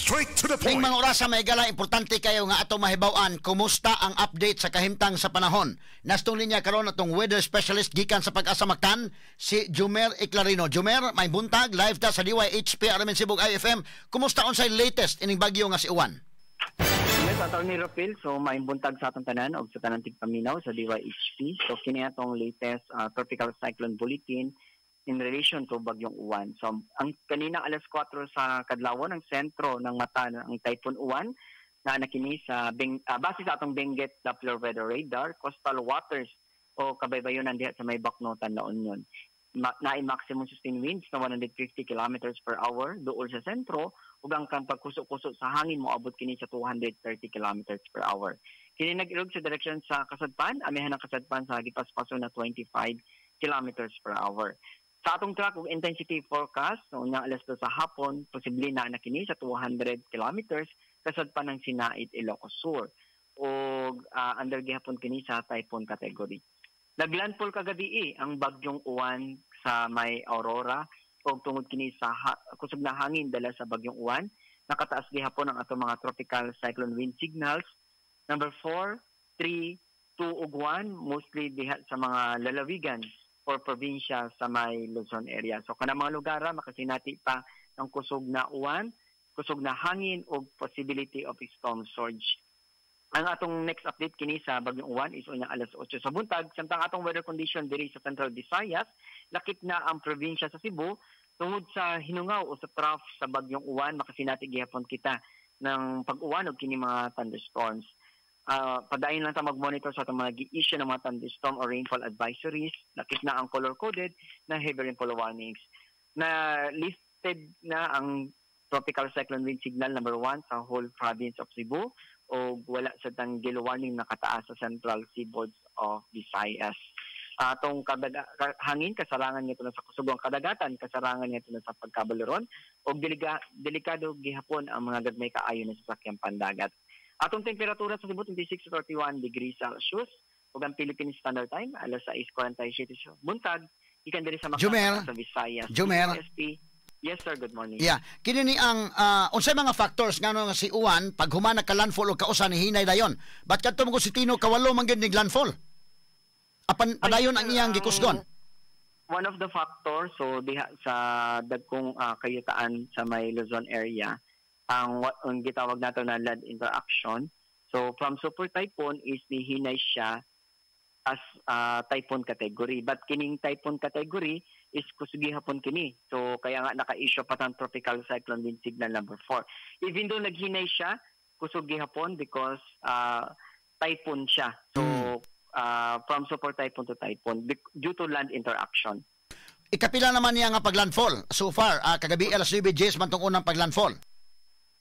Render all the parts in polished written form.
Straight to the Ning point. mga orasa, mga higala, importante kayo nga atong mahibaw-an kumusta ang update sa kahimtang sa panahon. Nastong linya karon atong weather specialist gikan sa Pag-asa Mactan, si Jumer Eclarino. Jumer, may buntag, live ta sa DYHP RMN Cebu IFM. Kumusta, unsay latest ining bagyo nga si Uwan? Yes, Attorney Rapil. So, maayong buntag sa atong tanan og sa tanan tigpaminaw sa DYHP. So, kini atong latest tropical cyclone bulletin in relation to Bagyong Uwan. So, ang kanina alas 4 sa kadlawon, ang sentro ng mata ng Typhoon Uwan na kini sa base sa atong Benguet Doppler Weather Radar, coastal waters o kabaybayonan diha sa may Bacnotan, La Union. Naay maximum sustained winds na 150 kilometers per hour duol sa sentro ug ang kang pagkuso-kuso sa hangin moabot kini sa 230 kilometers per hour. Kini nag-ilog sa direksyon sa kasadpan, amihan ng kasadpan sa gipaspaso na 25 kilometers per hour. Sa atong track ug intensity forecast, so unyang alas 2 sa hapon, posible na na kini sa 200 kilometers kasadpan ng Sinait, Ilocos Sur. Og under gihapon kini sa typhoon category. Naglandfall kagabi ang Bagyong Uwan sa may Aurora ug tungod kini sa kusog na hangin dala sa Bagyong Uwan, nakataas gihapon ang atong mga tropical cyclone wind signals number 4, 3, 2 ug 1, mostly diha sa mga lalawigan or probinsya sa may Luzon area. So kanang mga lugar makasinati pa ng kusog na uwan, kusog na hangin ug possibility of storm surge. Ang atong next update kini sa Bagyong Uwan is unyang alas 8 sa buntag. Samtang atong weather condition diri sa Central Visayas, lakip na ang probinsya sa Cebu, tungod sa hinungaw o sa trough sa Bagyong Uwan, makasinati gihapon kita ng pag-uwan og kini mga thunderstorms. Padayon lang ta mag-monitor sa atong mga gi-issue ng mga thunderstorm or rainfall advisories, lakip na ang color-coded na heavy rainfall warnings. Na lifted na ang tropical cyclone wind signal number 1 sa whole province of Cebu o wala sa tang yellow warning nakataas sa central seaboards of Visayas. Atong hangin kasarangan nito na sa kusugang kadagatan, kasarangan nito na sa pagkabaloron o delikado gihapon ang mga gagmay kaayo na sasakyang pandagat. Atong temperatura sa Cebu, 26 to 31 degrees Celsius ug ang Philippine Standard Time alas 6:47 sa buntag gikan diri sa Makati Jumer. sa Visayas. Jumer. PSP. Yes sir, good morning. Yeah, kini ni ang unsay mga factors ngano nga si Uwan pag human naka-landfall og kausa ni hinay dayon. But kadto mo si Tino, kawalo man gyud nig landfall. Apan padayon ang iyang gikusgon. One of the factors, so diha sa dagkong kayutaan sa may Luzon area, ang gitawag nato na land interaction. So from super typhoon is nihinay siya as typhoon category. But kining typhoon category is kusog gihapon kini. So kaya nga naka-issue pa tang tropical cyclone wind signal number 4. Even though naghinay siya, kusog gihapon because typhoon siya. So from super typhoon to typhoon due to land interaction. Ikapila naman niya nga paglandfall so far? Kagabi alas 9:10 man tong unang paglandfall.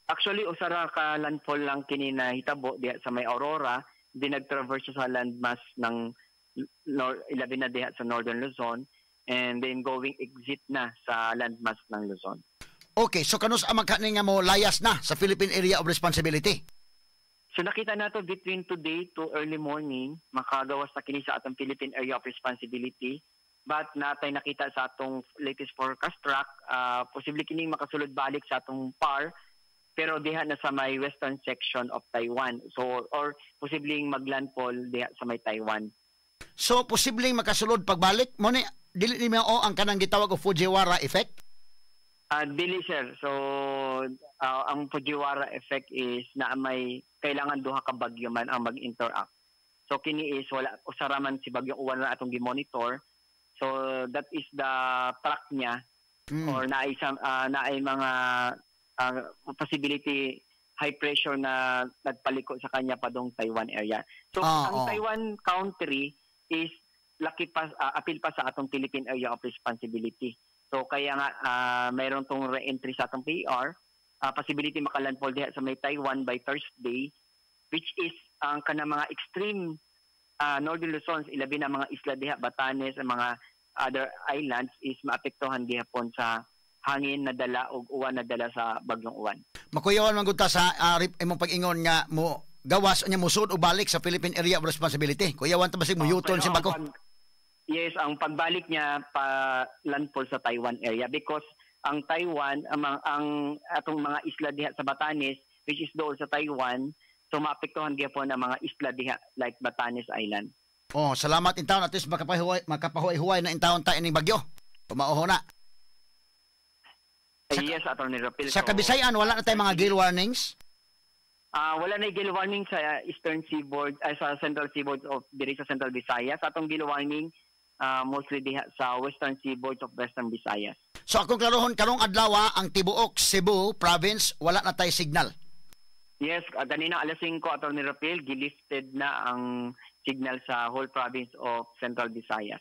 Actually, usa ra ka landfall lang kini na hitabo diha sa may Aurora, di nag-traverse siya sa landmass ng ilabi na diha sa Northern Luzon and then going exit na sa landmass ng Luzon. Okay, so kanus-a man kani nga mo layas na sa Philippine Area of Responsibility? So nakita nato between today to early morning, makagawas na kini sa atong Philippine Area of Responsibility. But natay nakita sa atong latest forecast track, posible kining makasulod balik sa atong PAR pero diha na sa may western section of Taiwan. So or posibleng maglandfall diha sa may Taiwan. So posibleng makasulod pagbalik mo ni, dili ni mao ang kanang gitawag og Fujiwara effect? Dili sir. So ang Fujiwara effect is na may kailangan duha ka bagyo man ang mag-interact. So kini is wala, usa ra man si Bagyong Uwan na atong gi-monitor. So that is the track niya or naay mga possibility high pressure na nagpaliko sa kanya padong Taiwan area. So ang Taiwan country is laki pa, apil pa sa atong Philippine Area of Responsibility. So kaya nga mayroon tong re-entry sa atong PAR, possibility makalandfall diha sa may Taiwan by Thursday, which is ang kanang mga extreme Northern Luzon, ilabi na mga isla diha, Batanes, ang mga other islands is maapektuhan gihapon sa hangin na dala og uwan na dala sa Bagyong Uwan. Makuyawan man gud ta sa imong pag-ingon nga mo gawas nya musud o balik sa Philippine Area of Responsibility. Kuyawan ta basig mo U-turn Pero si ang bako. Yes, ang pagbalik niya pa landfall sa Taiwan area because ang Taiwan, ang atong mga isla diha sa Batanes, which is doon sa Taiwan, so maapektuhan gyapon ang mga isla diha like Batanes Island. Oh, salamat in town, at least makapahuway-huway na in town ta ining bagyo. Tumao na. Yes, Attorney Rapil. Sa Kabisayan, wala na tayong mga gale warnings? Wala na gale warning sa eastern seaboard, sa central seaboard of diri sa Central Visayas. Atong gale warning mostly diha sa western seaboard of Western Visayas. So akong klarohon, karong adlaw ang tibuok Cebu province wala na tay signal. Yes, ganina alas 5, Attorney Rapil, gilifted na ang signal sa whole province of Central Visayas.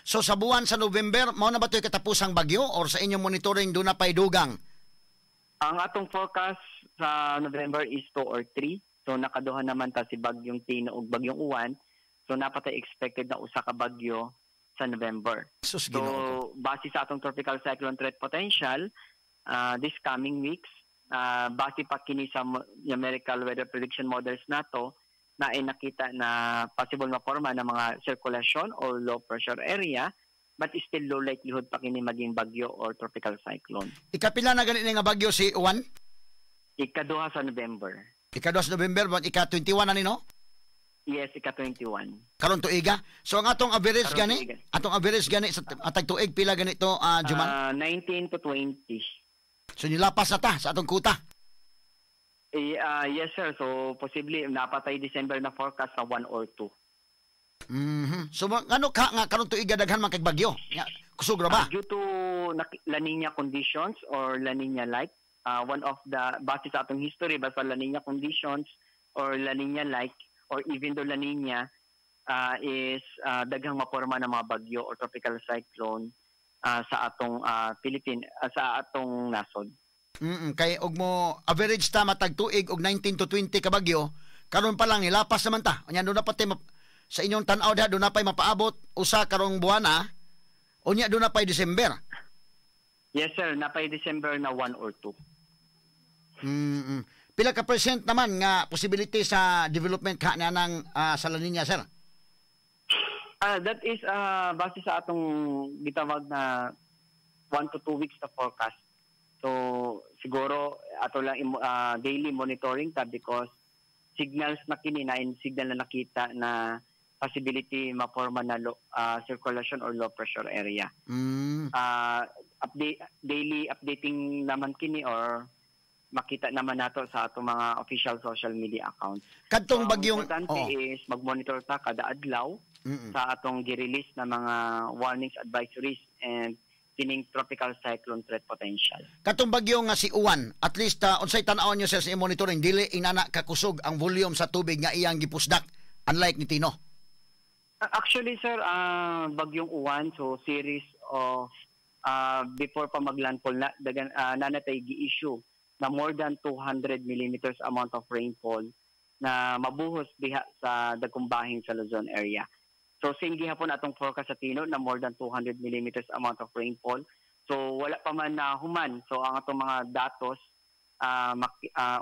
So sa buwan sa November, mao na ba to'y katapusang bagyo or sa inyong monitoring doon na pa'y dugang? Ang atong forecast sa November is 2 or 3. So nakaduha naman ta si Bagyong Tino ug Bagyong Uwan. So napatay expected na usa ka bagyo sa November. Sus, So Ginoo ko. base sa atong tropical cyclone threat potential this coming weeks, base pa kini sa numerical weather prediction models nato na ay nakita na possible maporma ng mga circulation or low pressure area, but still low likelihood pa kini maging bagyo or tropical cyclone. Ikapila na gani nga bagyo si Uwan? Ikaduha sa November. Ika-2 sa November, but ika-21 na ni, no? Yes, ika-21. Karon tuiga. So ang atong average Karon gani, tuiga. Atong average gani sa atag tuig pila ganito, Juman? 19 to 20. So nilapas na ta sa atong kuta. Eh, yes, sir. So possibly napatay December na forecast sa 1 or 2. So ngano ka nga karon tuiga daghan man kag bagyo? Nya, kusog ra ba? Due to La Nina conditions or La Nina like, one of the base sa atong history, basta La Nina conditions or La Nina like or even though La Nina is daghang maporma ng mga bagyo or tropical cyclone sa atong Philippine sa atong nasod. Kay og mo average ta matag tuig og 19 to 20 ka bagyo, karon pa lang nilapas naman ta. Unya doon na pati sa inyong tan-aw diha, doon na pa'y mapaabot usa karong buwana. Unya doon na pa'y December. Yes, sir, napay December na 1 or 2. Pila ka percent naman nga possibility sa development ka na ng sa La Nina, sir? That is base sa atong gitawag na 1 to 2 weeks na forecast. So siguro ato lang daily monitoring ta because signals na kini na in signal na nakita na possibility maporma na low, circulation or low pressure area. Update daily updating naman kini or makita naman nato sa atong mga official social media accounts. Kadtong So, ang bagyong importante is mag-monitor ta kada adlaw sa atong gi-release na mga warnings, advisories and kining tropical cyclone threat potential. Katong bagyo nga si Uwan, at least unsay tan-awon nyo, sir, sa monitoring, dili inana kakusog ang volume sa tubig nga iyang gipusdak unlike ni Tino? Actually, sir, bagyong Uwan, so series of before pa maglandfall na dagan nanatay gi-issue na more than 200 millimeters amount of rainfall na mabuhos diha sa dagkong bahin sa Luzon area. So same gihapon atong forecast sa Tino na more than 200 millimeters amount of rainfall. So wala pa man na human. So ang atong mga datos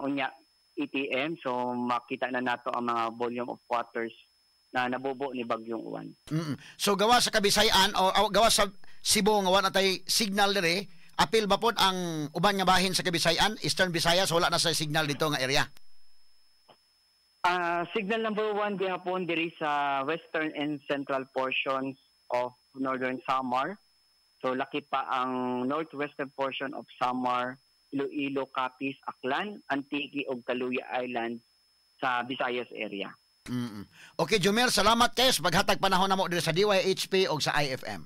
unya ATM, so makita na nato ang mga volume of waters na nabubo ni Bagyong Uwan. So gawa sa Kabisayan o gawa sa Cebu nga wala tay signal dire, apil ba pod ang uban nga bahin sa Kabisayan, Eastern Visayas, wala na sa signal dito nga area? Signal number 1 gihapon diri sa western and central portions of Northern Samar. So laki pa ang northwestern portion of Samar, Iloilo, Capiz, Aklan, Antique ug Caluya Islands sa Visayas area. Okay, Jumer, salamat kayo sa paghatag panahon namo diri sa DYHP og sa IFM.